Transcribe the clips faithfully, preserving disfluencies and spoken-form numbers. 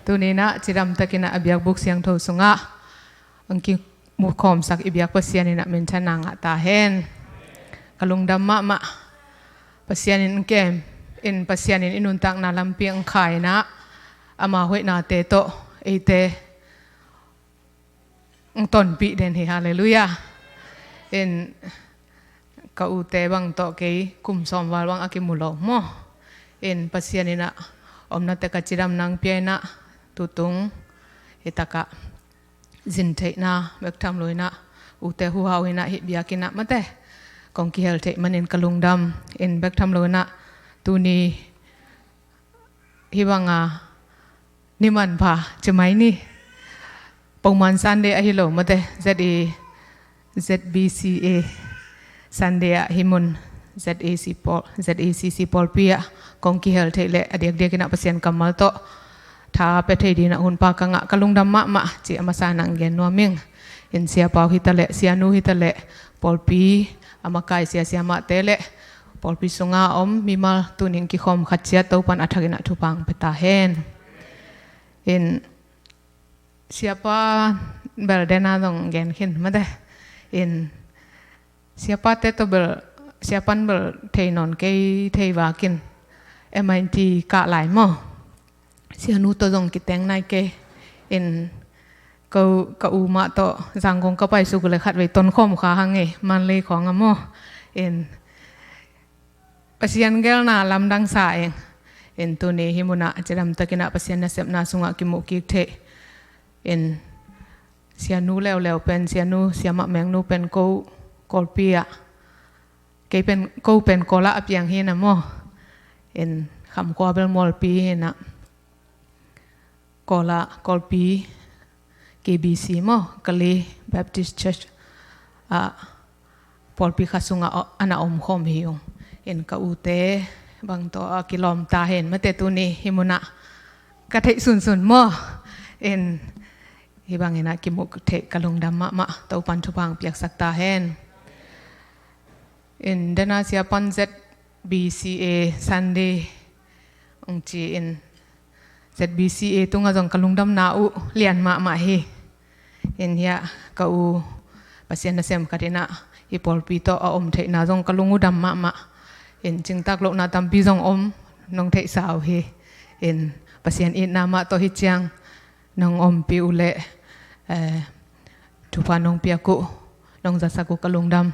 Tuni-in ah cidamtakin ah a biakbuk siangtho sungah hong kimukhawmsak i biak Pasian in ah minthanna ngah ta hen. Ka lungdam mahmah. Pasian in hong kem in, Pasian in i nuntakna lampi hong khai in ah ama hoihnate tawh eite hong tonpih den hi. Halleluiah. In ka ute bang tawh kei kum sawm val bang a kimu lo maw. In Pasian in ah omna tek ah cidamna hong pia in ah tutung hi takah zin theihna bek tham lo in ah ute huhau in ah hih biakinn ah mate kong kihel theih manin ka lungdam. In bek tham lo in ah tuni hih banga ni manpha ci mai ni. Pawlpi Sunday ahi lo mate, Z E, Z B C A Sunday ah hih mun Z A C pawl, Z A C C pawlpi ah kong kihel theih leh a diakdiakin ah Pasian kammal tawh tha pia thei dingin ah hunpa ka ngah, ka lungdam mahmah ci a masa in ah hong gen nuam ing. In Sia Pau hi ta leh, Sia Nu hi ta leh, pawlpi a makai sia siamahte leh pawlpi sunga om mimal tuni-in kikhawm khat ciat Topa'n a thakin ah thupha hong pia ta hen. In Siapa bel den a zong gen khin mate. In Siapate tawh bel, Siapa'n bel thei nawn kei thei vak in M I T kah lai maw. Sia Nu tawh zong kiteng nai kei. In ka u, ka u mah tawh Zangkong ka pai suk uh leh khatvei tonkhawm kha hang e, Manlei khawng ah maw. In Pasian gelna lamdang sa ing. In tuni hih mun ah cidamtakin ah Pasian nasepna sungah kimuh kik theih. In Sia Nu leuleu pen, Sia Nu, Siamah Meng Nu pen ko Kawlpi ah, kei pen, ko pen Kawl ah a piang hi in ah maw. In Khamkhua bel Mualpi hi in ah, Kawl ah, Kawlpi K B C maw, Kalay Baptist Church ah pawlpi khat sungah a na omkhawm hi ung. In ka ute bang tawh a kilawm ta hen mate, tuni hih mun ah ka theih sunsun maw. In hih bangin ah kimuh theih ka lungdam mahmah, Topa'n thupha hong piaksak ta hen. In den a Siapa'n Z B C A Sunday hong ci in, Z B C A tungah zong ka lungdamna uh lian mahmah hi. In hiah ka u Pasian nasem khat in ah hih pawlpi tawh a om theihna zong ka lung uh dam mahmah. In cingtak lohna tampi zong om, nong theihsa uh hi. In Pasian itna mah tawh hih ciang nong ompih uh leh, eh, thupha nong piak uh, nong zatsak uh ka lungdam.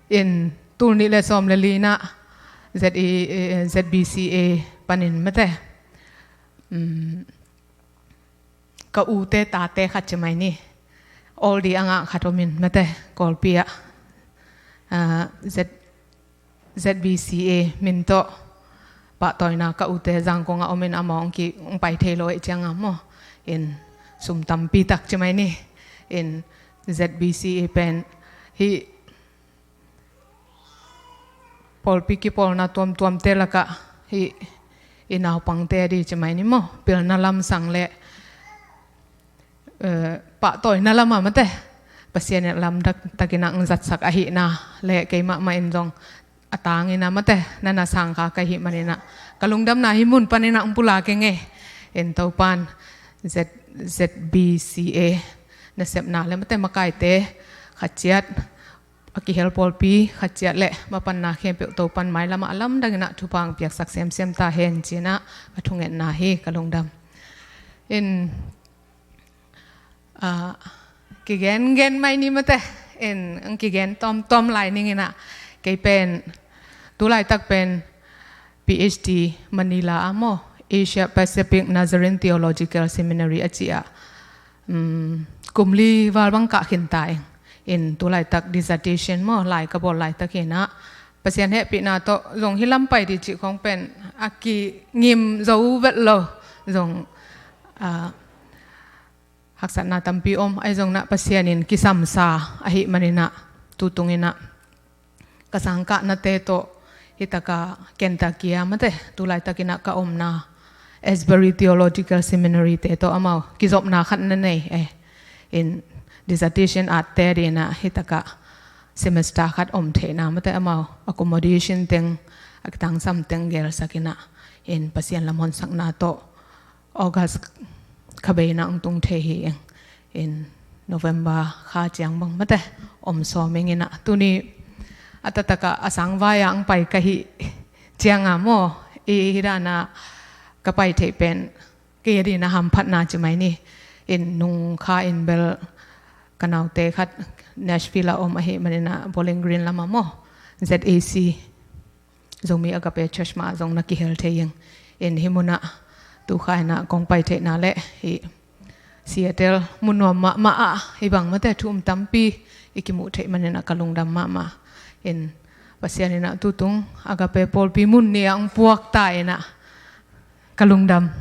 In tul nih leh sawm leh li in ah Z E, eh, Z B C A panin mate, um, ka ute tate khat ci mai ni. Oldie a ngah khat om in mate, Kawlpi ah, ah, Z Z B C A min tawh pahtawina ka ute Zangkong ah om in, amah hong ki, hong pai thei lo ahih ciangin maw. In sum tampi tak ci mai ni. In Z B C A pen hih pawlpi kipawlna tuamtuamte lakah hih i naupangte a di ci mai ni maw. Pilna lamsang leh, eh, pahtawina lamah mate, Pasian in lamdang takin ah hong zatsak ahihna leh keimah mah in zong a tangin ah mate, na na sang kha ka hih manin ah ka lungdamna hih mun panin ah hong pulak ing e. In Topa'n Z, Z B C A nasepna leh mate, makaite khat ciat, a kihel pawlpi khat ciat leh mapanna khempeuh Topa'n mailamah a lamdangin ah thupha hong piaksak semsem ta hen ci-in ah ka thungetna hi, ka lungdam. In, ah, kigen gen mai ni mate, in, in kigen tawmtawm lai ning in ah, kei pen tu laitak pen P H D Manila ah maw, Asia Pacific Nazarene Theological Seminary a cih ah, um, kum li val bang kah khin ta ing. In tu laitak dissertation maw, lai ka bawl laitak hi in ah, Pasian hehpihna tawh zong hih lam pai ding cih khawng pen a kingim zo vet lo. Zong, ah, haksatna tampi om, ahi zongin ah Pasian in kisamsa ahih manin ah, tutung in ah ka sangkahnate tawh hih takah Kentucky ah mate, tu laitakin ah ka omna Asbury Theological Seminary te tawh amau kizopna khat na nei e. In dissertation ate dingin ah hih takah semester khat om theihna mate, amau accommodation teng, a kitangsam teng gelsak in ah, in Pasian lam honsakna tawh August khabeina hong tung thei hi ing. In November kha ciang bang mate om sawm ing in ah, tuni a taktak ah a sangvai ah hong pai ka hih ciang a maw, i hih dan ah ka pai theih pen kei a ding a hamphatna ci mai ni. In nung kha in bel ka naute khat Nashville ah om ahih manin ah Bowling Green lam ah maw, Z A C, Zomi Agape Church mah zong na kihel thei ing. In hih mun ah tu kha in ah kong pai theihna leh hih Seattle mun nuam mahmah ah hih bang mate thu um tampi i kimuh theih manin ah ka lungdam mahmah. In Pasian in ah tutung Agape pawlpi mun ni ah hong puak ta in ah ka lungdam.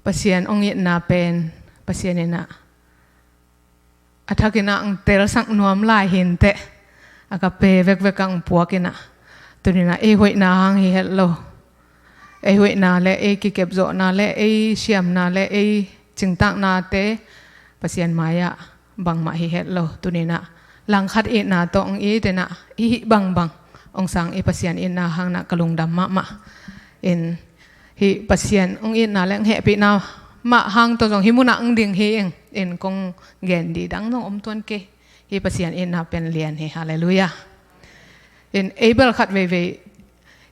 Pasian hong itna pen Pasian in ah a thak in ah hong telsak nuam lai hi inteh. Agape vekvek ah hong puak in ah, tuni in ah ei hoihna hang hi het lo, ei hoihna leh ei kikepzawhna leh ei siamna leh ei cingtaknate Pasian mai-ah bangmah hi het lo. Tuni in ah langkhat itna tawh hong it in ah i hih bangbang hong sang i Pasian itna hang in ah ka lungdam mahmah. In hih Pasian hong itna leh hong hehpihna mah hang tawh zong hih mun ah hong ding hi ing. In kong gen ding dang zong om tuan kei. Hih Pasian itna pen lian hi. Halleluiah. In ei bel khat veivei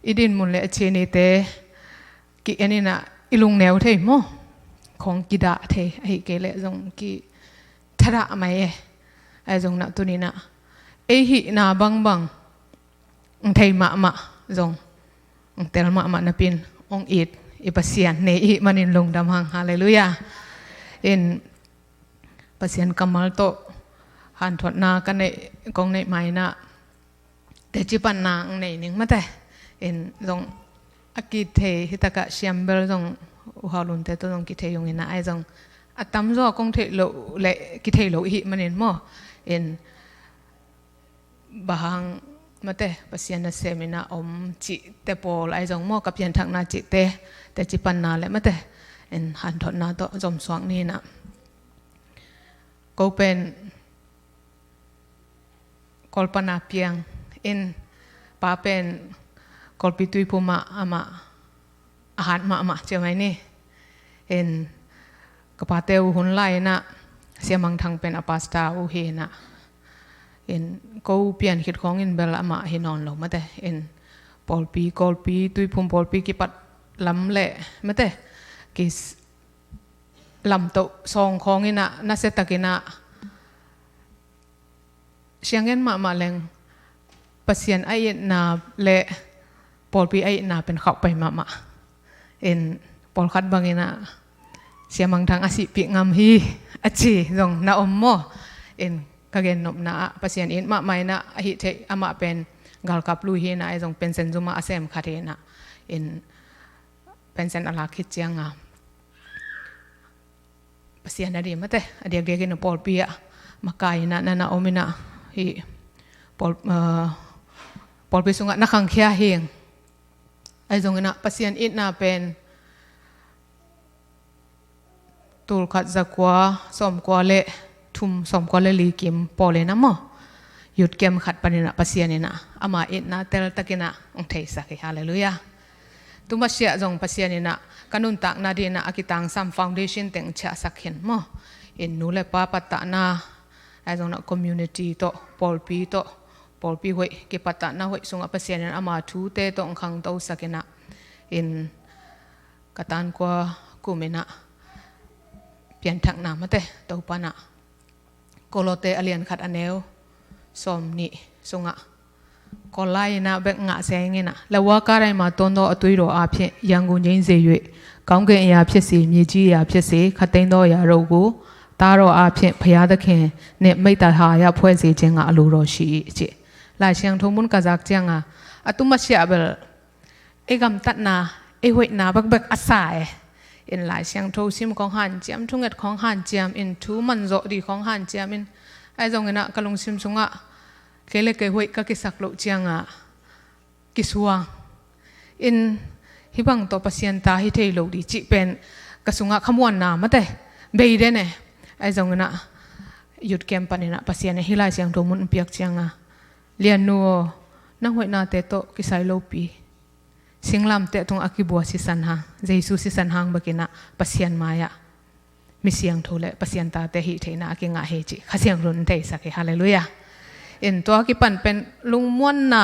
i din mun leh a ci nite ki-en in ah i lungneu thei maw, khong kidah thei, ahih kei leh zong kithadah mai e. Ahi zong in ah tuni in ah ei hihna bangbang hong thei mahmah zong hong tel mahmah napi in hong it i Pasian nei i hih manin lungdam hang. Halleluiah. In Pasian kammal tawh hanthotna ka neih, kong neih mai in ah teci panna hong nei ning mate. In zong a kithei, hih tak ah siam bel zong U Hau Lunte tawh zong kithei ung in ah, ahi zong a tamzaw kong theih loh leh kithei lo i hih manin maw, in bang hang mate Pasian nasem in ah om cihte pawl, ahi zong maw ka pianthakna cihte, teci panna leh mate in hanthotna tawh zomsuak ni in ah. Ko pen Kawl pan a piang in, pa pen Kawlpi Tuiphum ah amah a hat mahmah ci mai ni. In ka pate uh hun lai in ah Sia Mang Thang pen a pastor uh hi in ah, in ko pian khit khawng in bel amah hi nawn lo mate. In pawlpi, Kawlpi Tuiphum pawlpi kipat lam leh mate ki s-, lamtoh sawng khawng in ah nasia tak in ah siang gen mahmah leng Pasian a itna leh pawlpi a itna pen khauh pai mahmah. In pawlkhat bang in ah Sia Mang Thang a sihpih ngam hi a ci zong na om maw. In ka gennopna ah Pasian it mahmah in ah, ahih theih amah pen galkap lui hi in ah, ahi zong pension zum ah a sem khat hi in ah, in pension a lak khit ciang a Pasian a ding mate, a diakdiak in a pawlpi ah makai in ah na na om in ah, hih pawl-, ah, pawlpi sungah na khangkhia hi ing. Ahi zong in ah Pasian itna pen tul khat za kua sawmkua leh thum, sawmkua leh li kim pawl in ah maw, youth camp khat pan in ah Pasian in ah ama itna teltak in ah hong theisak hi. Halleluiah. Tu masiah zong Pasian in ah ka nuntakna ding in ah a kitangsam foundation teng ciahsak hi in maw, in nu leh pa pattahna, ahi zong in ah community tawh, pawlpi tawh, pawlpi hoih, kipattahna hoih sungah Pasian in ama thute tawh hong khangtosak in ah, in ka tankua kum in ah pianthakna mate Topa in ah Kolose a lian khat a neu sawmnih sungah, Kawl lai in ah bek ngah seng in ah, และว่าข้าได้มาต้อนรับด้วยตัวเองเอง อย่างเดียวเสีย ข้าแต่งตัวอย่างเรากู ตลอดอาเพียงพระยาตะเคียน ในไม่ตายหายาพวยเสีย เจงะลูรอชี ci. Lai Siangtho mun ka zak ciang a, a tu masiah bel ei gamtatna, ei hoihna bekbek a sa e. In Lai Siangtho sim khawng hanciam, thunget khawng hanciam, in thu manzawh ding khawng hanciam in, ahi zong in ah ka lungsim sungah kei leh kei hoih ka kisak loh ciang a kisuang. In hih bang tawh Pasian ta hi thei lo ding cih pen ka sungah khamuanna mate bei den e. Ahi zong in ah youth camp pan in ah Pasian in hih Lai Siangtho mun hong piak ciang a, Liannu aw, nang hoihnate tawh kisai lopi Singlamteh tung a kibua sisan hang, Jesu sisan hang bekinah Pasian mai-ah mi siangtho le Pasian tate hih theihna a kingah hi cih Kha Siangtho in theisak hi. Halleluiah. In tua kipan pen lungmuanna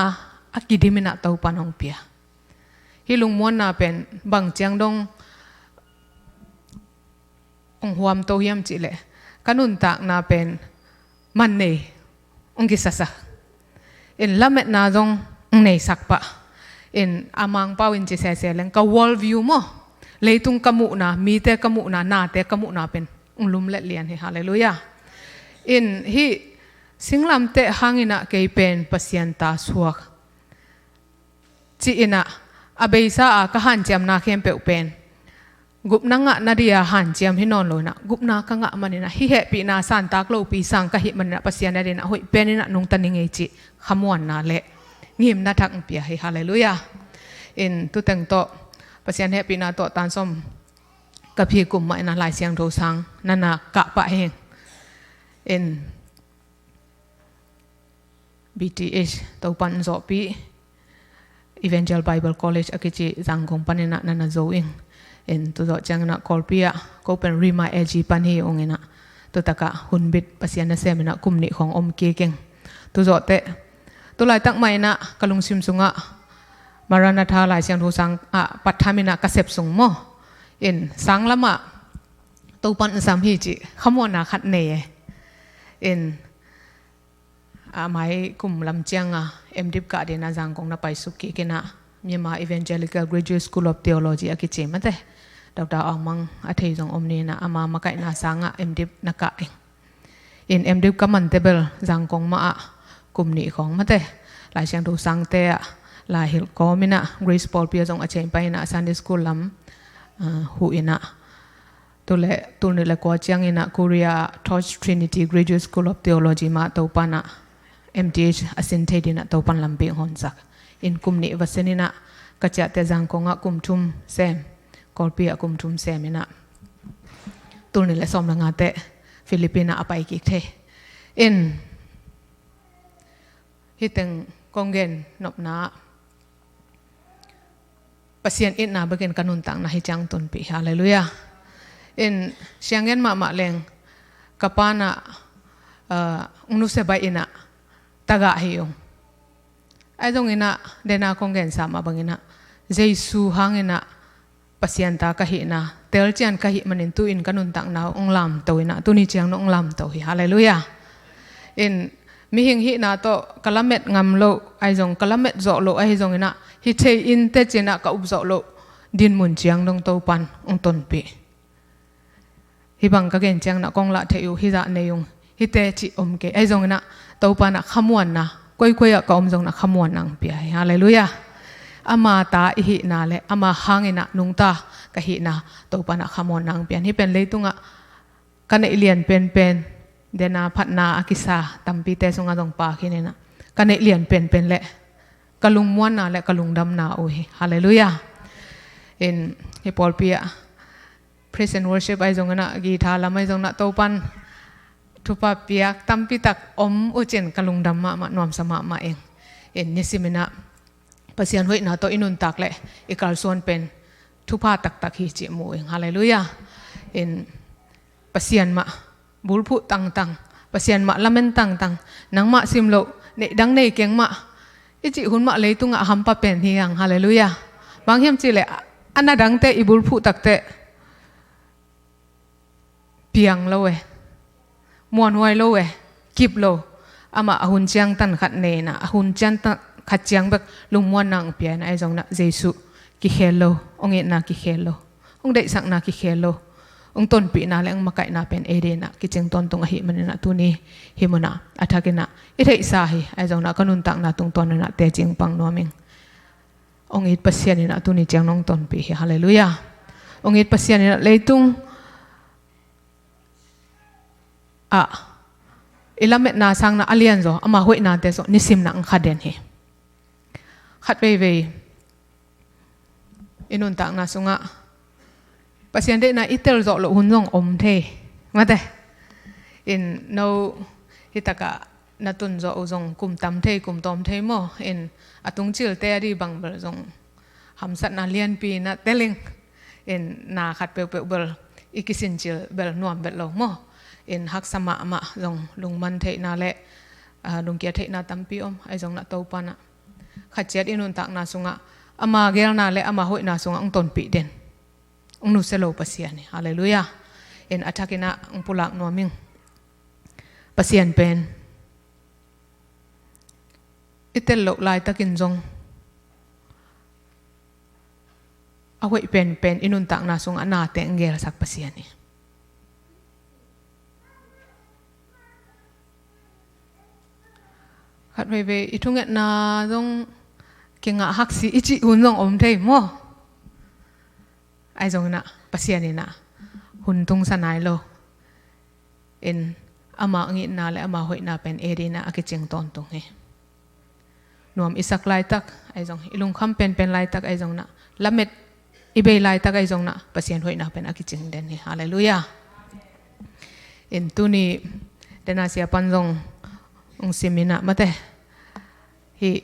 a kidiminah Topan hong pia. Hih lungmuanna pen bang ciang dong hong huamto hiam cihleh, ka nuntakna pen man nei hong kisasak, in lametna zong hong neisak pah, in a Mangpau in ci sese leng ka world view maw, leitung ka muhna, mite ka muhna, nate ka muhna pen hong lumlet lian hi. Halleluiah. In hih singlamteh hanginah kei pen Pasian ta suak ci-inah a beisa a ka hanciamna khempeuh pen gupna ngahna dia hanciam hi nawn lo inah, gupna ka ngah maninah hih hehpihna santak lopi sang ka hih maninah Pasian a dinah hoih peninah nungta ni ngei cih khamuanna le ngimna thak hong pia hi. Halleluiah. In tuteng tawh Pasian hehpihna tawh tan sawm ka phi kum mah inah Lai Siangtho sang na na kah pah hi. In B T H Topan hong zawhpih, Evangel Bible College a kici Zangkong paninah na na zo ing. In tu zawh cianginah Kawlpi ah ko pen Rhema A G pan hi ung inah, tutakah hunbit Pasian naseminah kum nih khawng om kik ing. Tu zawhteh, tu laitak mah inah ka lungsim sungah Maranatha Lai Siangtho sang ah pathaminah ka sep sung maw, in sang lamah Topan hong sam hi cih khamuanna khat nei e. In a mai kum lam cianga M.Div kah dinah Zangkong na paisuk kik inah Myanmar Evangelical Graduate School of Theology a kici mate, Doctor Aung Mang a thei zong om ninah ama makaihna sangah M.Div na kah ing. In M.Div ka mante bel Zangkong mah ah kum nih khawng mate, Lai Siangtho sangte ah lai hilh kawminah Grace pawlpi ah zong a chein pai inah Sunday school lam ah huh inah, tu le tul nih le kua cianginah Korea Torch Trinity Graduate School of Theology mah Topanah M.Th a sin thei dinah Topan lampi hong honsak. In kum nih va sininah ka ciahte Zangkong ah kum thum sem, Kawlpi ah kum thum seminah tul nih le sawm le ngateh Philippine ah a pai kik thei. In hih teng kong gen nopna ah Pasian itna bekin ka nuntakna hih ciang tonpih hi. Halleluiah. In siang gen mahmah leng ka panah, uh, nusia baih inah tagah hi ung. Ahi zonginah dena kong gensa mah banginah Jesu hanginah Pasian ta ka hihna telcian ka hih manin tu-in ka nuntakna uh hong lamto inah tuni ciang nong lamto hi. Halleluiah. In mihing hihna tawh ka lamet ngam loh ahi zong, ka lamet zawh loh ahi zonginah hi thei in tecianah ka up zawh loh dinmun ciang dong Topan hong tonpih. Hih bang ka gen cianginah kong lah theih uh hih zah nei ung, hihte cih om kei. Ahi zonginah Topanah khamuanna, koikoi ah ka om zonginah khamuanna hong pia hi. Halleluiah. Ama ta i hihna le ama hanginah nungta ka hihna Topanah khamuanna hong pia hi. Hih pen leitungah ka neih lian penpen, dena phatna a kisa tampite sungah zong pa khin inah ka neih lian penpen le ka lungmuanna le ka lungdamna uh hi. Halleluiah. In hih pawlpi ah praise and worship ahi zonginah, guitar lam ahi zonginah Topan thupha piak tampitak om uh cin ka lungdam mahmah, nuamsa mahmah ing. In nisiminah Pasian hoihna tawh i nuntak le i kalsuan pen thupha taktak hi cih mu ing. Halleluiah. In Pasian mah bulphuh tangtang, Pasian mah lamen tangtang, nangmah sim loh, neih dang nei keng mah i cih hun mah leitungah a hampa pen hi ang. Halleluiah. Bang hiam cihleh a na dangte i bulphuh takteh piang lo e, muanhuai lo e, kip lo. Amah a hun ciang tan khat nei inah, a hun ciang tan khat ciang bek lungmuanna hong pia inah, ahi zonginah Jesu kikhel lo, hong itna kikhel lo, hong deihsakna kikhel lo, hong tonpihna le hong makaihna pen ei dinah kicing tawntung ahih maninah tuni hih munah a thakinah i theihsa hi. Ahi zonginah ka nuntakna tungtawn inah tecing pang nuam ing. Hong it Pasian inah tuni ciang nong tonpih hi. Halleluiah. Hong it Pasian inah leitung ah i lametna sangna a lianzaw ama hoihnate zong nisimna hong kha den hi. Khat veivei i nuntakna sungah Pasian deihna i tel zawh loh hun zong om thei. Mate, in no hitakah na tun zawh uh zong kum tam thei, kum tawm thei maw? In a tungcilte a dih bang bel zong hamsatna lianpi in ah telin, in na khat peuhpeuh bel i kisincil bel nuam vet lo maw. In haksa mahmah zong lungman theihna le, ah, lungkia theihna tampi om, ahi zong in ah Topa in ah khat ciat i nuntakna sungah ama geelna le ama hoihna sungah hong tonpih den, hong nusia lo Pasian hi. Halleluiah. In a thakin ah hong pulak nuam ing. Pasian pen i tel loh laitakin zong a hoih penpen i nuntakna sungah nate hong geelsak Pasian hi. Khat veivei i thungetna zong kingah haksi i cih hun zong om thei maw. Ahi zong in ah Pasian in ah hun tungsa nai lo. In ama ngitna le ama hoihna pen ei dingin ah a kicing tawntung hi. Nuam i sak laitak ahi zong, i lungkham penpen laitak ahi zong in ah, lamet i bei laitak ahi zong in ah, Pasian hoihna pen a kicing den hi. Halleluiah. In tuni dena sia pan zong hong sim in ah mate, hih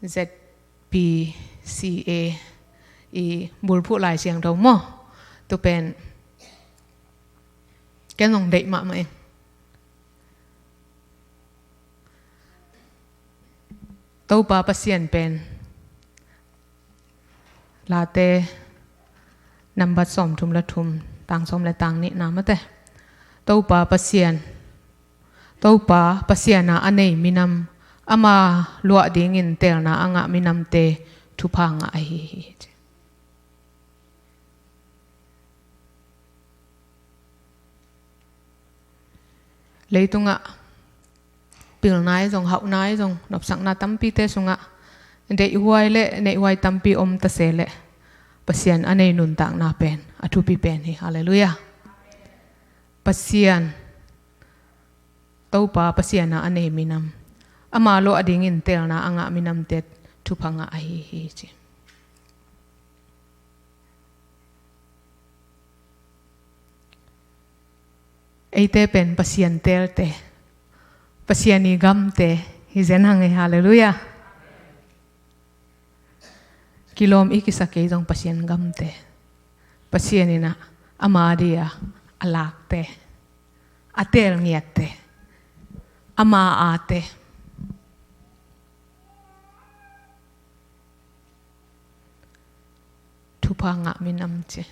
Z P C A i bulphuh Lai Siangtho maw, tu pen ken zong deih mahmah ing. Topa Pasian pen Late nambat sawmthum le thum, tang sawm le tang nihna mate. Topa Pasian, Topa Pasian a a nei minam, ama luah dingin teelna a ngah minamte thupha ngah ahi hi. Leitungah pilna i zong, hauhna i zong, nopsakna tampite sungah deihhuai le neihhuai tampi om ta se leh, Pasian a nei nuntakna pen a thupi pen hi. Halleluiah. Pasian, Topa Pasian a a nei minam, ama luah dingin teelna a ngah minamte thupha ngah ahi hi ci. Eite pen Pasian teelte, Pasian i gamte hi zen hang hi. Halleluiah. Kilawm i kisa kei zong Pasian gamte, Pasian in ah ama dia a lakte, a teel ngiatte, ama ate thupha ngah minam ci.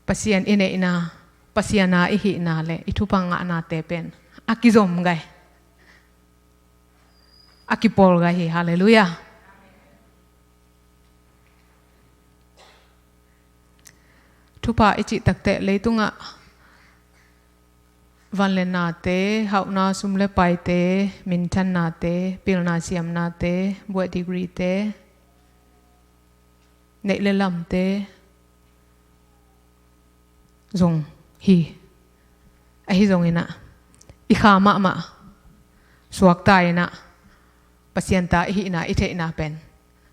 Pasian i neihna, Pasian a i hihna le i thupha ngahnate pen a kizom gai, a kipawl gai hi. Halleluiah. Thupha i cih takteh leitungah van le nate, hauhna, sum le paite, minthannate, pilna siamnate, buaih degreete, neih le lamte zong hi. Ahi zongin ah i kha mahmah suakta in ah Pasian ta i hihna i theihna pen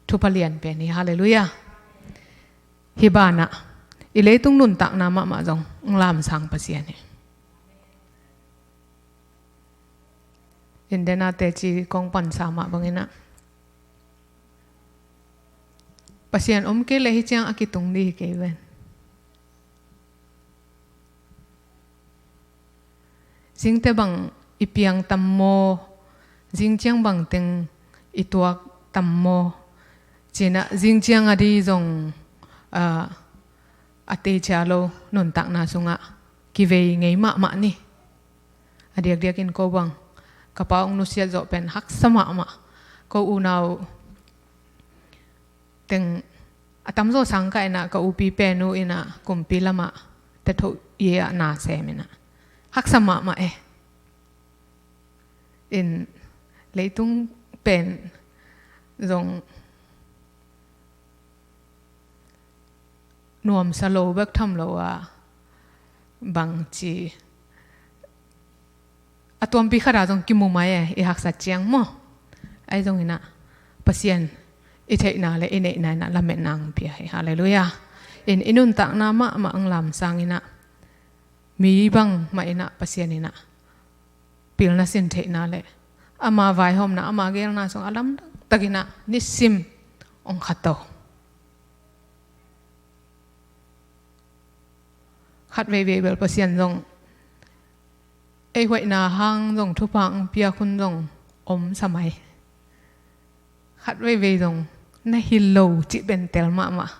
thupha lian pen hi. Halleluiah. Hih banah i leitung nuntakna mahmah zong hong lamsang Pasian hi. Indenate ci kong pansa mah bangin ah, Pasian om kei leh hih ciang a kitung ding hi kei ven. Zingte bang i piang tam maw, zing ciang bang teng i tuak tam maw, ci-in ah zing ciang a di zong, ah, a teicia lo nuntakna sungah kivei ngei mahmah ni. A diakdiakin ko bang ka pa hong nusiat zawh pen haksa mahmah. Ko unau teng a tamzaw sang kah in ah ka upi pen uh in ah kumpi lamah tethoh i ah na sem in ah haksa mahmah e. In leitung pen zong nuamsa lo bek tham lo a bangci a tuampi khat ah zong kimu mai e, i haksat ciang maw. Ahi zongin ah Pasian i theihna le i neihna in ah lametna hong pia hi. Halleluiah. In i nuntakna mahmah hong lamsang in ah mi bangmah in ah Pasian in ah pilna sin theihna le ama vaihawmna, ama geelna sung a lamdang takin ah nisim hong khato. Khat veivei bel Pasian zong ei hoihna hang zong thupha hong piak hun zong om sa mai. Khat veivei zong na hi lo cih pen tel mahmah.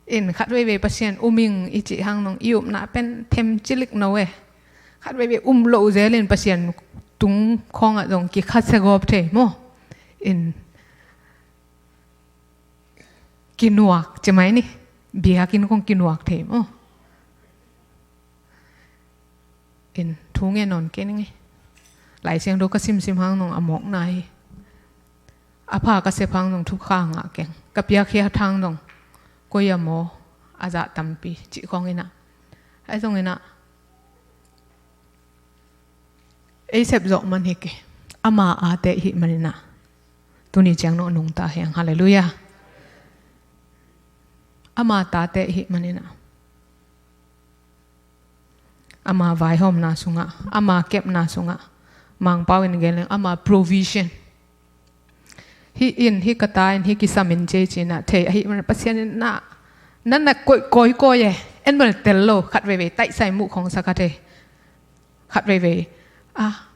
In khat veivei Pasian um ing i cih hang zong i upna pen them cilik no e. Khat veivei um lo zelin Pasian tung khawngah zong kikhasia gawp thei maw? In kinuak ci mai ni. Biakinn khong kinuak thei maw? In thu ngen nawn kei ning e. Lai Siangtho ka simsim hang zong a mawkna hi. A pha ka sep hang zong thu kha ngah keng. Ka piakkhiat hang zong koi a maw a zah tampi cih khawng in ah. Ahi zongin ah ei sep zawh man hi kei. Ama ate i hih manin ah tuni ciang nong nungta hi hang. Halleluiah. Ama tate i hih manin ah ama vaihawmna sungah, ama kepna sungah, Mangpau in gen leng ama provision. Hih in, hih ka ta in, hih kisam in ci-in ah thei ahih manin Pasian in na, na na koih kawikawi e. En bel tel lo, khat veivei taihsai muh khong sa khat e. Khat veivei ah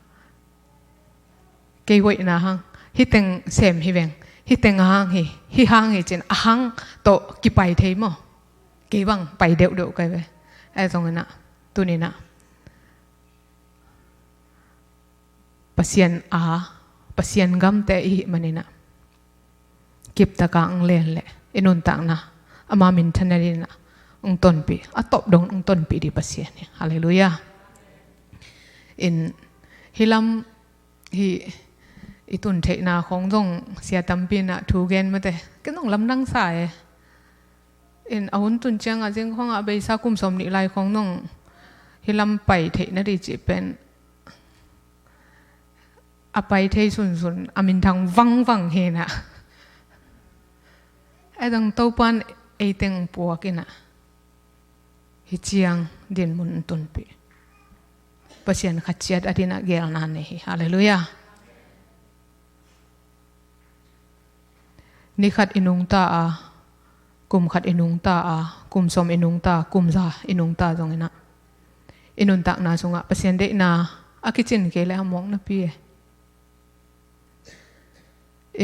kei hoihna hang hih teng sem hi veng, hih teng a hang hi, hih hang hi ci-in a hang tawh kipai thei maw? Kei bang pai deuhdeuh kai ve. Ahi zongin ah tuni in ah Pasian a, Pasian gamte i hih manin ah kiptak a hong len leh i nuntakna ama minthan a dingin ah hong tonpih, a tawp dong hong tonpih ding Pasian hi. Halleluiah. In hih lam hih i tun theihna khong zong sia tampi in ah thu gen mate. Ken zong lamdang sa e. In a hun tun ciangah zing khongah a beisa kum sawmnih lai khong zong hih lam pai theih na ding cih pen a pai thei sunsun a minthang vangvang hi in ah. Ahi zong Topa in ei teng puak in ah hih ciang dinmun hong tunpih. Pasian khat ciat a dingin ah geelna nei hi. Halleluiah. Ni khat i nungta a, kum khat i nungta a, kum sawm i nungta, kum za i nungta zongin ah i nuntakna sungah Pasian deihna a kicin kei leh a mawk napi e.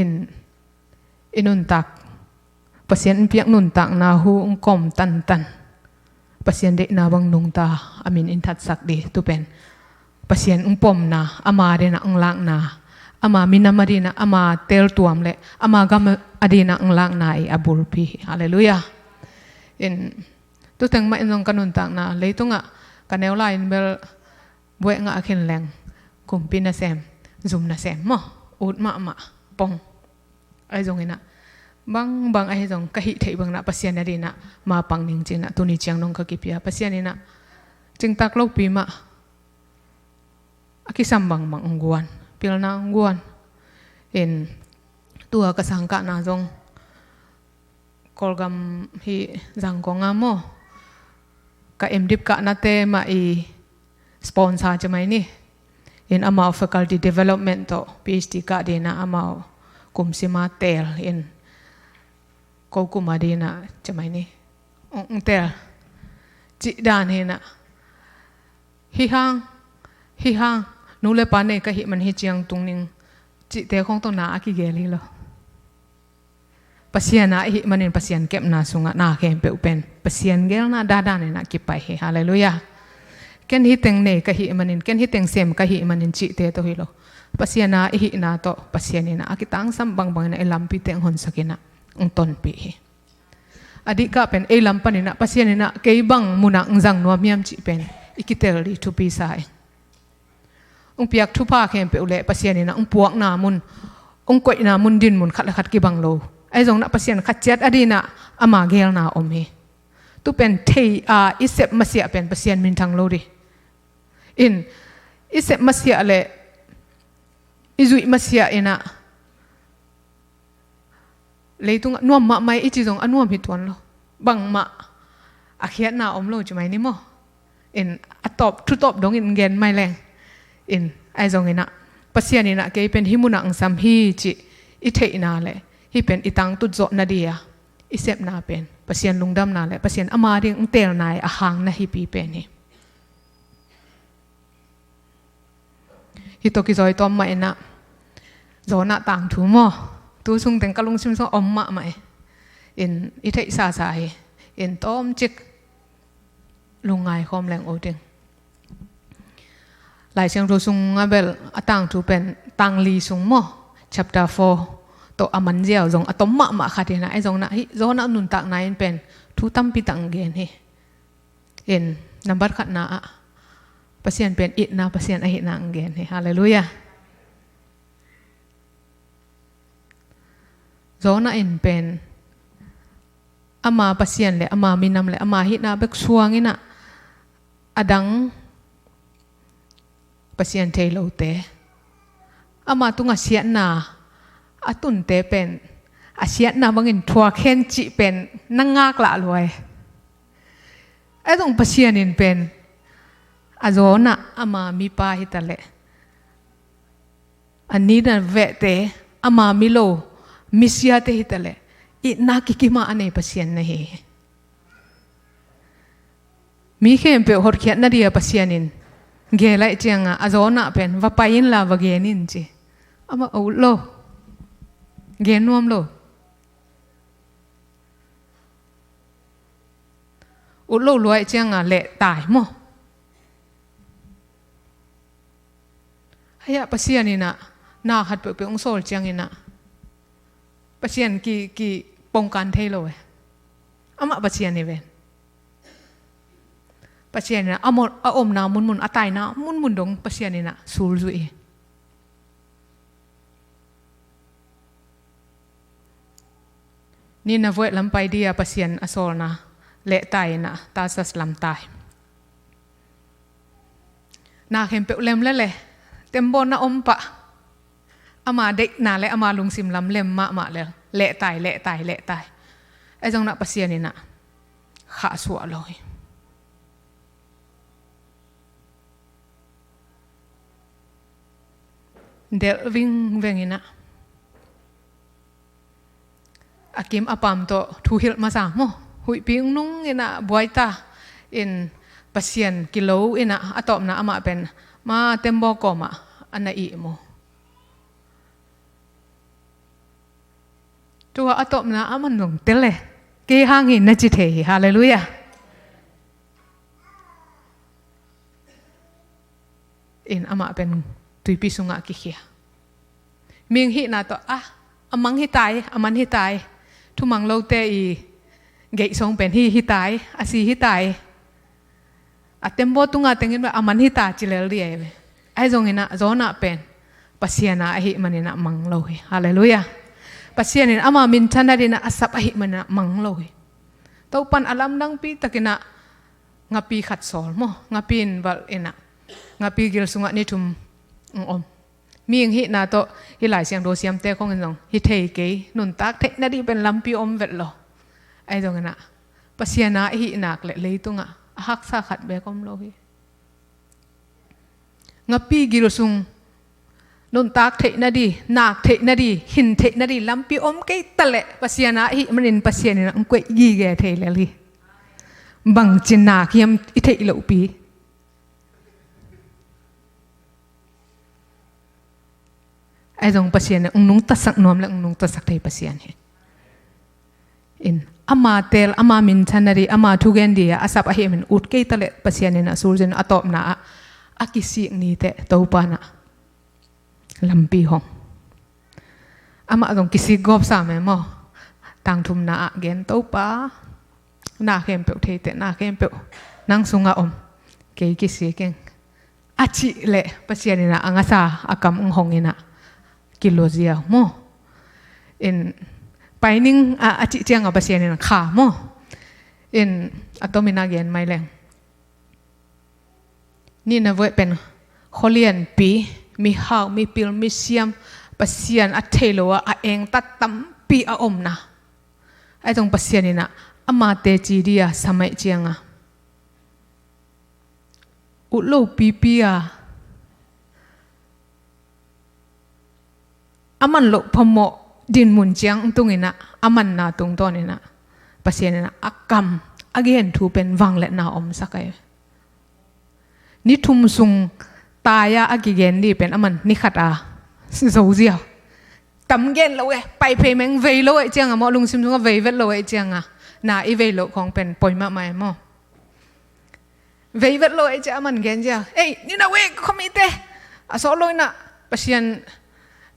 In i nuntak, Pasian in piak nuntakna hu hong kawm tantan Pasian deihna bang nungta a min in thatsak ding tu pen Pasian hong pomna, ama a dingin ah hong lakna, ama minam a dingin ah ama teltuam leh ama gam a dingin ah hong lakna i a bulpi hi. Halleluiah. In tuteng mah in zong ka nuntakna leitungah ka neu lai in bel buaih ngah khin leng kumpi nasem, zum nasem maw, ut mahmah pong. Ahi zongin ah bangbang ahi zong ka hih theih bangin ah Pasian a dingin ah mapang ning ci-in ah tuni ciang nong ka kipia. Pasian in ah cingtak lopi mah a kisam bangbang hong guan, pilna hong guan. In tua ka sangkahna zong Kawlgam hih Zangkong ah maw, ka M.Div kahnate mah i sponsor ci mai ni. In amau faculty development tawh Ph.D. kah dingin ah amau kum sim a teel in ko kum a dingin ah ci mai ni. Ong, ong teel cih dan hi in ah hih hang, hih hang nu le pa nei ka hih man hih ciang tung ning cihte khong tawh na a kigel hi lo. Pasian a i hih manin Pasian kepna sungah na khempeuh pen Pasian geelna dandan in ah kipai hi. Halleluiah. Ken hih teng nei ka hih manin, ken hih teng sem ka hih manin cihte tawh hi lo. Pasian a i hihna tawh Pasian in ah a kitangsam bangbang in ah i lampite hong honsak in ah hong tonpih hi. A dihkah pen ei lam panin ah Pasian in ah kei bang munah hong zang nuam hiam cih pen i kitel ding thupi sa ing. Hong piak thupha khempeuh leh Pasian in ah hong puakna mun, hong koihna mun dinmun khat le khat kibang lo. Ahi zongin ah Pasian khat ciat a dingin ah ama geelna om hi. Tu pen thei a i sep masiah pen Pasian minthang lo ding. In i sep masiah leh i zuih masiah in ah leitungah nuam mahmah i ci zong a nuam hi tuan lo. Bangmah a khiatna om lo ci mai ni maw. In a tawp, thu tawp dongin gen mai leng. In ahi zongin ah Pasian in ah kei pen hih munah ang sam hi cih i theihna le hih pen i tangtut zawhna dia i sepna pen Pasian lungdamna le Pasian ama ding ang teelna i a hangna hipi pen hi. Hih tawh kizawi tawm mah in ah Jonah tangthu maw? Tu sung teng ka lungsim sung om mahmah e. In i theihsa sa hi. In tawmcik lungngai khawm leng o ding. Lai Siangtho sungah bel a tangthu pen tang li sung maw? Chapter four tawh a man ziau zong a tom mahmah khat hi in ah, ahi zongin ah hih Jonah nuntakna in pen thu tampi tak ang gen hi. In number khatna ah Pasian pen itna Pasian ahihna ang gen hi. Halleluiah. Jonah in pen ama Pasian le ama minam le ama hihna bek suang in ah a dang Pasian thei lote, ama tungah siatna a tunte pen a siatna bangin thuak hen cih pen na ngaklah lua e. Ahi zong Pasian in pen a Jonah ama mipa hi ta leh, a Nineveh te ama milo misiate hi ta leh, itna kikim a a nei Pasian na hi hi. Mi khempeuh hotkhiatna dia Pasian in geel ahih ciangah a Jonah pen va pai inla va gen in ci. Amah a ut lo. Gen nuam lo. Ut lo lua ahih ciangah leh tai maw? Hia Pasian in ah na khat peuhpeuh hong sawl ciangin ah Pasian ki, ki pongkan thei lo e. Amah Pasian hi ven. Pasian in ah a mo-, a omna munmun, a taina munmun dong Pasian in ah sulzui hi. Nineveh lam pai dia Pasian a sawlna leh tai in ah Tarsas lam tai. Na khempeuh lem lele, tembaw na om pah. Ama deihna le ama lungsim lam lem mahmah lel, leh tai, leh tai, leh tai. Ahi zongin ah Pasian in ah khahsuah lo hi. Delh vingveng in ah a kim a pam tawh thuhilh masa maw? Huihpi nung in ah buai ta in Pasian kilo in ah a tawpna amah pen ma tembaw kawmah a na ih maw? Tua a tawpna a man zong tel e. Kei hang hi na ci thei hi. Halleluiah. In amah pen tuipi sungah kikhia. Mihing hihna tawh ah, a mang hi tai, a man hi tai. Thumang lote i geihsong pen hi hi tai, a si hi tai. A tembaw tunga tengin a man hi ta ci lel dih ahi ve. Ahi zongin ah Jonah pen Pasian a ahih manin ah mang lo hi. Halleluiah. Pasian in ama minthanna dingin ah a sap ahih manin ah mang lo hi. Topan a lamdangpi takin ah ngapi khat sawl maw? Ngapi in valh in ah ngapi gil sungah ni thum ang om. Mihing hihna tawh hih Lai Siangtho siamte khong in zong hi thei kei, nuntak theihna dih pen lampi om vet lo. Ahi zongin ah Pasian a i hih nak le leitungah a haksa khat beek om lo hi. Ngapi gil sung nuntak theihna dih, nak theihna dih, hin theihna dih lampi om kei ta leh Pasian a i hih manin Pasian in ah ang kuaih gige thei lel hi. Bangci nak hiam i theih lohpi. Ahi zong Pasian in ang nungtasak nuam le ang nungtasak thei Pasian hi. In ama teel, ama minthanna dih, ama thugen dih a sap ahih manin ut kei ta leh Pasian in ah sulzin a tawpna ah a kisik niteh Topa in ah lampi hong. Amah zong kisik gawp sa me maw? Tangthumna ah gen Topa, na khempeuh theiteh, na khempeuh nang sungah om, kei kisik ing. A cih leh Pasian in ah a ngasa a kam ang hong in ah kilua ziau maw? In pai ning a, a cih ciangah Pasian in ah kha maw? In a tomin a gen mai leng. Nineveh pen khualianpi, mihau, mipil, misiam, Pasian a thei lo a, a engtat tampi a omna. Ahi zong Pasian in ah ama teci dih a sam ahih ciangah ut lo pipi a a man loh phamawh dinmun ciang tunginah, a manna tungtawninah Pasian inah a kam, a gen thu pen vangliatna omsak ahi. Ni thum sung tai-a a kigen dih pen a man ni khat a zozia. Tam gen lo e, pai phei meng, vei lo e cianga maw, lungsim sungah vei vet lo e cianga na i vei loh khawng pen poi mahmah e maw. Vei vet lo e cia a man gen zia. Ei, ni na wei khomite a sawh lo inah Pasian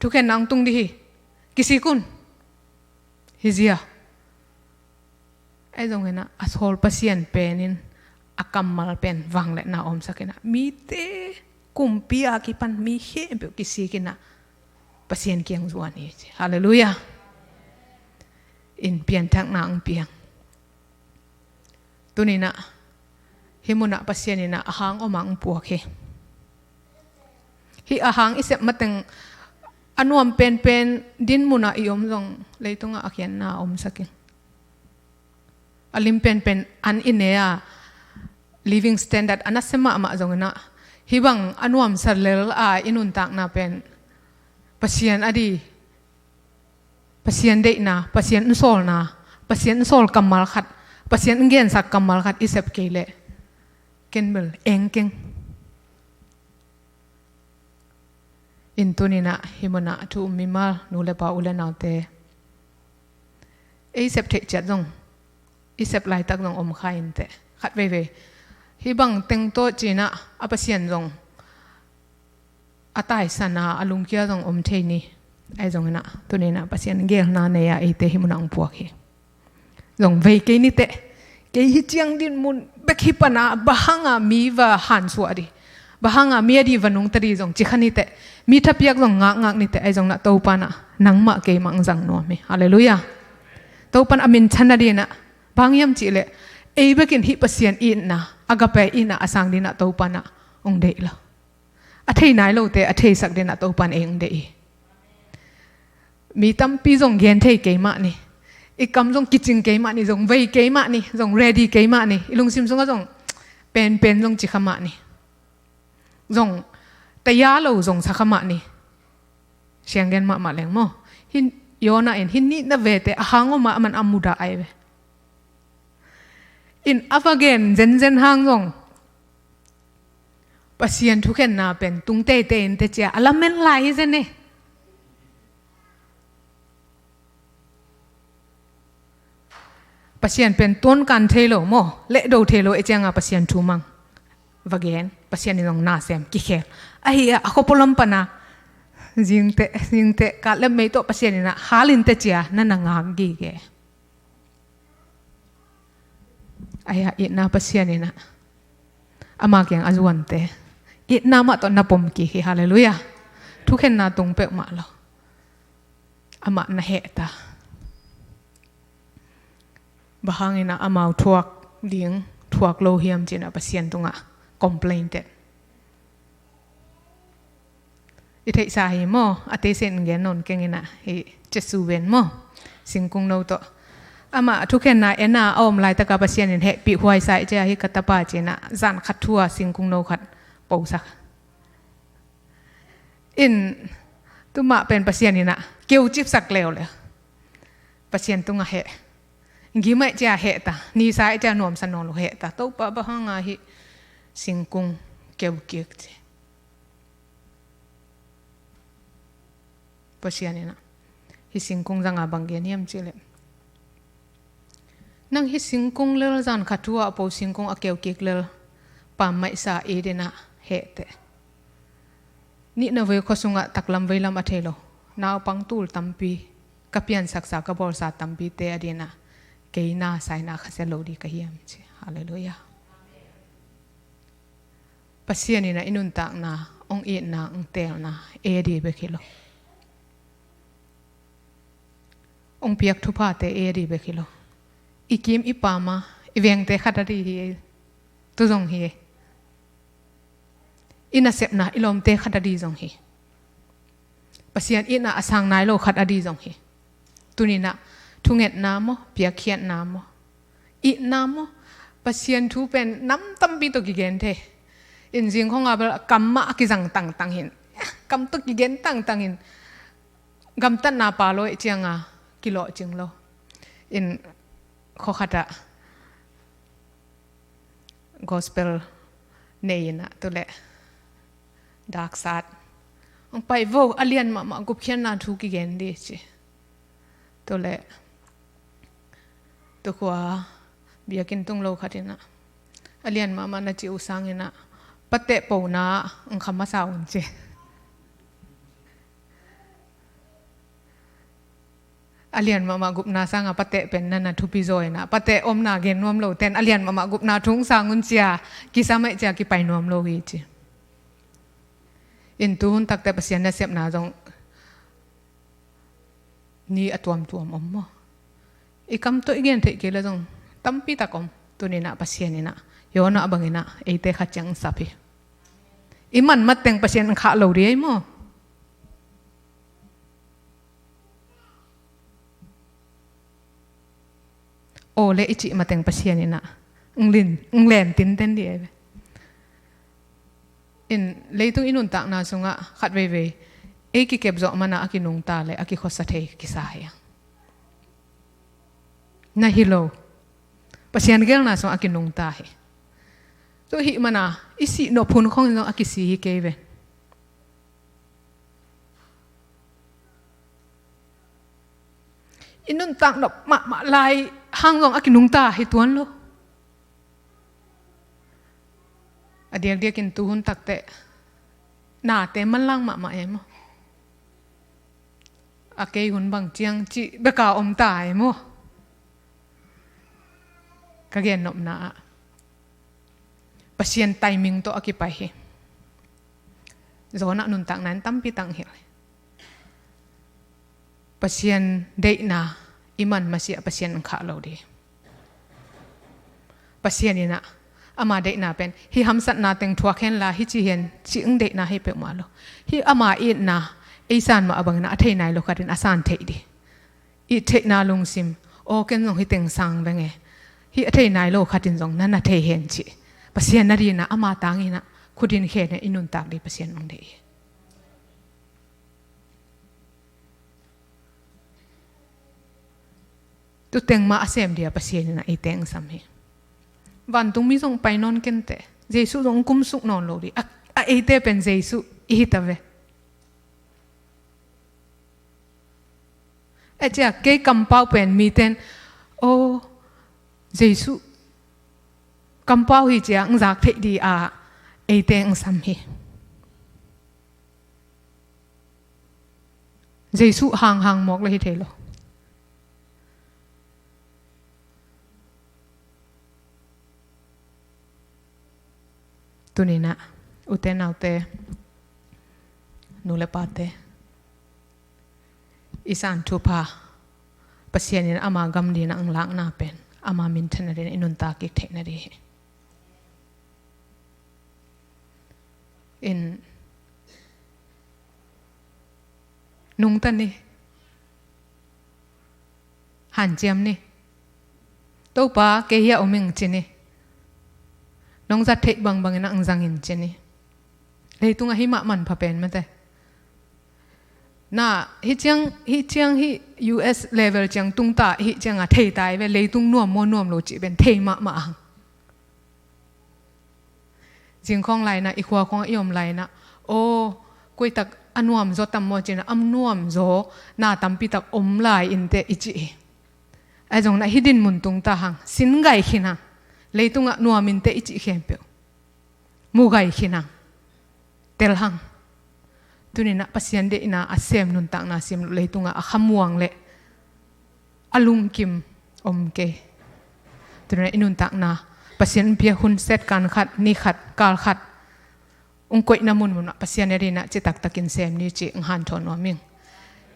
thukhen nang tung dih hi. Kisik un. Hi zia. Ahi zonginah a sawl Pasian penin a kammal pen vangliatna omsakinah mite kumpi a kipan mi khempeuh kisikinah Pasian kiang zuan hi ci. Halleluiah. In pianthakna ang piang. Tuninah hih munah Pasian inah a hang om ang puak hi. Hih a hang i sep mateng a nuam penpen dinmunah i om zong leitungah a khiatna a omsak hi. A lim penpen an i ne a living standard a nasia mahmah zonginah hih bang a nuamsa lel a i nuntakna pen Pasian a di, Pasian deihna, Pasian in sawlna, Pasian in sawl kammal khat, Pasian in gensak kammal khat i sep kei leh ken bel eng keng. In tuninah hih munah thu um mimal nu le pa u le naute, ei sep theih ciat zong, i sep laitak zong om kha inteh. Khat veivei hih bang teng tawh cinah a Pasian zong a taisana a lungkia zong om thei ni. Ahi zonginah tuninah Pasian gelna nei-a eite hih munah ang puak hi. Zong vei kei niteh. Kei hih ciang dinmun bek hi pana bang hanga mi va hansuah dih, bang hanga mi a dih va nungta dih zong ci kha niteh. Mi thapiak zong ngakngak niteh. Ahi zonginah Topanah nangmah keimah ang zang nuam hi. Halleluiah. Topan a min than a dinah bang hiam cihleh ei bekin hih Pasian itna, agape itna a sang dinah Topanah ong deih lo. A thei nai lote a theisak dinah Topan ei ong deih hi. Mi tampi zong gen thei keimah ni. I kam zong kicing keimah ni, zong vei keimah ni, zong ready keimah ni. I lungsim sungah zong penpen zong ci kha mah ni. Zong taya lo zong sa kha mah ni. Siang gen mahmah leng maw. Hih Jonah in hih nihna vete a hang om a man a mudah ai ve. In a va gen zenzen hang zong Pasian thukhenna pen tung teitei in te cia a lamen lai hi zen e. Pasian pen tuankan thei lo maw, lehdo thei lo e cianga Pasian thu mang. Va gen, Pasian in zong na sem kikhel. Ahi a, a khuapua lam pana zingteh, zingteh, katlem mei tawh Pasian inah hal in te cia na na ngak gige. Ahi a, itna Pasian inah ama kiang a zuante itna mah tawh na pom kik hi. Halleluiah. Thukhenna tung peuhmah lo. Amah na hehta. Bang hangin ah amau thuak ding, thuak lo hiam ci-in ah Pasian tungah complain teh. I theihsa hi maw, a teisen gen nawn keng in ah, hi Jesu ven maw, singkung no tawh. Amah thukhenna en a a om laitaka Pasian in hehpih huaisa i ci a, hi ka tapa ci-in ah zan khat thu a singkung no khat posak. In, tu mah pen Pasian in ah keu cipsak leuleu. Pasian tungah heh. Gim ahih ciang heh ta. Nisa ahih ciang nuamsa nawn lo heh ta. Topa, bang hang a hih singkung keu kik ci. Pasian in ah hih singkung zanga bang gen hiam cih leh, nang hih singkung lel zan khat thu a po singkung a keu kik lel pammaihsa it in ah heh teh. Nihna vei khua sungah taklam veilam a thei lo naupang tul tampi, ka piansaksa, ka bawlsa tampite a dingin ah kei na saina khasia lo ding ka hiam ci. Halleluiah. Pasian in ah i nuntakna, hong itna, hong teelna ei a ding bek hi lo. Hong piak thuphate ei a ding bek hi lo. I kim i pam a, i vengte khat a ding hi. Tu zong hi. I nasepna, i lawmte khat a ding zong hi. Pasian itna a sang nai lo khat a ding zong hi. Tuni in ah thungetna maw, piakkhiatna maw, itna maw, Pasian thu pen nam tampi tawh kigen thei. In zing khong a bel kam mah a kizang tangtang hi in, kam tawh kigen tangtang hi in, gamtatna pha lo ahih cianga kilawh cing lo. In khuakhatah gospel nei inah tuleh daksat, "Hong pai vo, a lian mahmah gupkhiatna thu kigen dih," ci. Tuleh tukhua biakinn tung lo khat inah, "A lian mahmah na cih uh sanginah pateh pona hong kha masa un," ci. "A lian mahmah gupna sanga pateh pen na na thupi zaw inah, pateh omna gen nuam lo ten a lian mahmah gupna thu hong sang un," cia kisam ahih cia kipai nuam lo hi, ci. In tuhun takte Pasian nasepna zong ni a tuamtuam om maw? I kam tawh i gen theih kei le zong tampi tak om. Tuni inah Pasian inah Jonah banginah eite khat ciang sap hi. I man mat teng Pasian in khah lo dih ei maw? Aw le i cih mateng Pasian inah ng lin, ng len tinten dih ei ve. In leitung i nuntakna sungah khat veivei ei kikep zawh mana a kinungta le a kikhuasa thei kisa hi. Na hi lo. Pasian gelna sungah a kinungta hi. Tua hih mana i sih nop hun khong in zong a kisi hi kei ve. I nuntak nop mahmah lai hang zong a kinungta hi tuan lo. A diakdiakin tuhun takteh nate manlang mahmah ei maw? A kei hun bang ciang cih beka om ta ei maw? Ka gennopna ah Pasian timing tawh a kipai hi. Jonah nuntakna in tampi tak hilh hi. Pasian deihna i man masiah Pasian in khah lo dih. Pasian inah ama deihna pen hih hamsatna teng thuak henla hih ci hen cih hong deihna hi peuhmah lo. Hih ama itna ei san mah a banginah a thei nai lo khatin a san theih dih. It theihna lungsim, aw ken zong hih teng sang veng e, hih a thei nai lo khatin zong na na thei hen cih Pasian na dinah ama tanginah khut in khen e i nuntak dih Pasian hong deih hi. Tuteng mah a sem dia Pasian inah eite hong sam hi. Vantungmi zong pai nawn kenteh, Jesuh zong kumsuk nawn lo dih. A, a eite pen Jesuh i hi ta ve. Ahih ciang kei kampau pen miten, aw Jesuh kampau hi ciang hong zak theih dih a eite hong sam hi. Jesuh hanghang mawk le hi thei lo. Tuninah ute naute, nu le pate, i san thupha Pasian in ama gam dinah hong lakna pen ama minthanna dinah i nuntak kik theihna dih hi. In nungta ni, hanciam ni. Topa kei hiah om ing ci ni. Nong zat theih bangbang inah hong zang in ci ni. Leitungah hih mah manpha pen mate. Na hih ciang, hih ciang hih U S level ciang tungta hih ciangah thei ta hi ve, leitung nuam maw nuam lo cih pen thei mahmah hang. Zingkhawng lainah i khua khawngah i om lainah, aw kuitak a nuamzaw tam maw cinah a nuamzaw na tampitak om lai inteh i cih hi. Ahi zongnah hih dinmun tungta hang sin gai khin hang. Leitungah nuam inteh i cih khempeuh mu gai khin hang. Tel hang. Tuninah Pasian deihna a sem nuntakna sim loh leitungah a khamuang le a lungkim om kei. Tuninah i nuntakna Pasian hong piak hun set kan khat, ni khat, kal khat hong koihna munmunah Pasian a dinah citaktakin sem ni cih hong hanthawn nuam ing.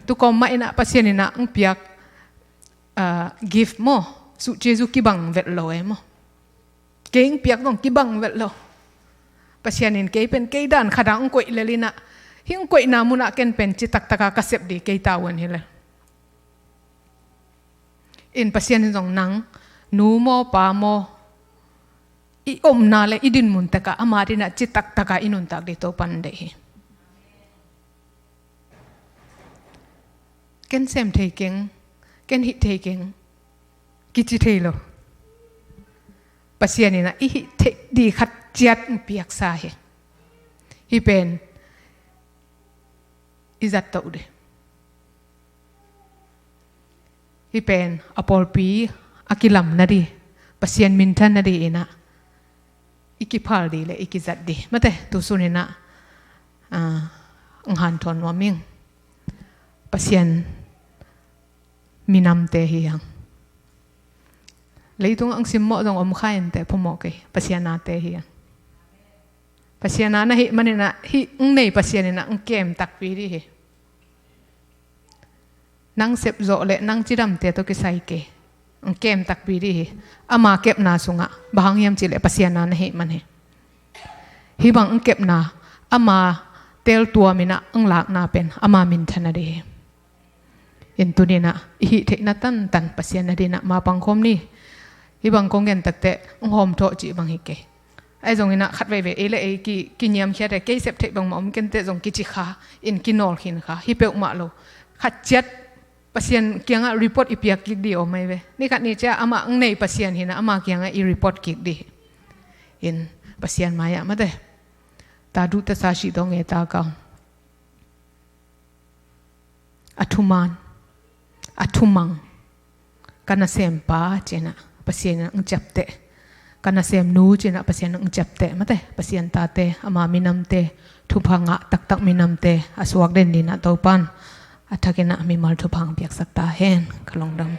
Tukawm mah inah Pasian inah hong piak, ah, gift maw, suhcizu kibang vet lo e maw? Kei hong piak zong kibang vet lo. Pasian in kei pen kei dan khat ah hong koih lel inah, hih hong koihna munah ken pen citaktakah ka sep dih kei tavuan hi lel. In Pasian in zong nang nu maw pa maw i omna le i dinmun tekah ama dinah citaktakah i nuntak dih Topa in deih hi. ken sem thei keng, ken hih thei keng, kici thei lo. Pasian in ah i hih theih ding khat ciat hong piaksa hi. Hih pen i zat toh ding. Hih pen a pawlpi a kilam nading, Pasian minthan nading in ah i kiphal ding le i kizat ding. Mate, tu sun in ah, ah, hong hanthawn nuam ing. Pasian minamte hi hang. Leitung ah hong simmawh zong om kha inteh, phamawh kei. Pasian ate hi hang. Pasian a na hih man in ah, hih hong nei Pasian in ah hong kem takpi ding hi. Nang sepzawh le nang cidamte tawh kisai kei. Hong kem takpi ding hi. Ama kepna sungah, bang hang hiam cih leh Pasian a na hih man hi. Hih bang hong kepna, ama teltuam in ah hong lakna pen ama minthan nading hi. In tuni in ah i hih theihna tantan Pasian ading in ah mapang khawm ni. Hih bang kong gen takteh hong hawmthawh cih bang hi kei. Ahi zongin ah khat veivei ei le ei ki, kiniamkhiat a, kei sep theih bangmah om kenteh zong kici kha, in kinawl khin kha, hi peuhmah lo. Khat ciat Pasian kiangah report i piak kik ding om ahi ve. Ni khat ni ciang amah hong nei Pasian hi in ah ama kiangah i report kik ding. In Pasian mai-ah mate. Ta duh ta sa sih dong e ta kau. A thuman, a thumang, ka nasempa ci-in ah Pasian in hong ciapteh, ka nasemnu ci-in ah Pasian in hong ciapteh, mate, Pasian tate, ama minamte, thupha ngah taktak minamte a suak den dingin ah Topa'n a thakin ah mimal thupha hong piaksak ta hen. Ka lungdam.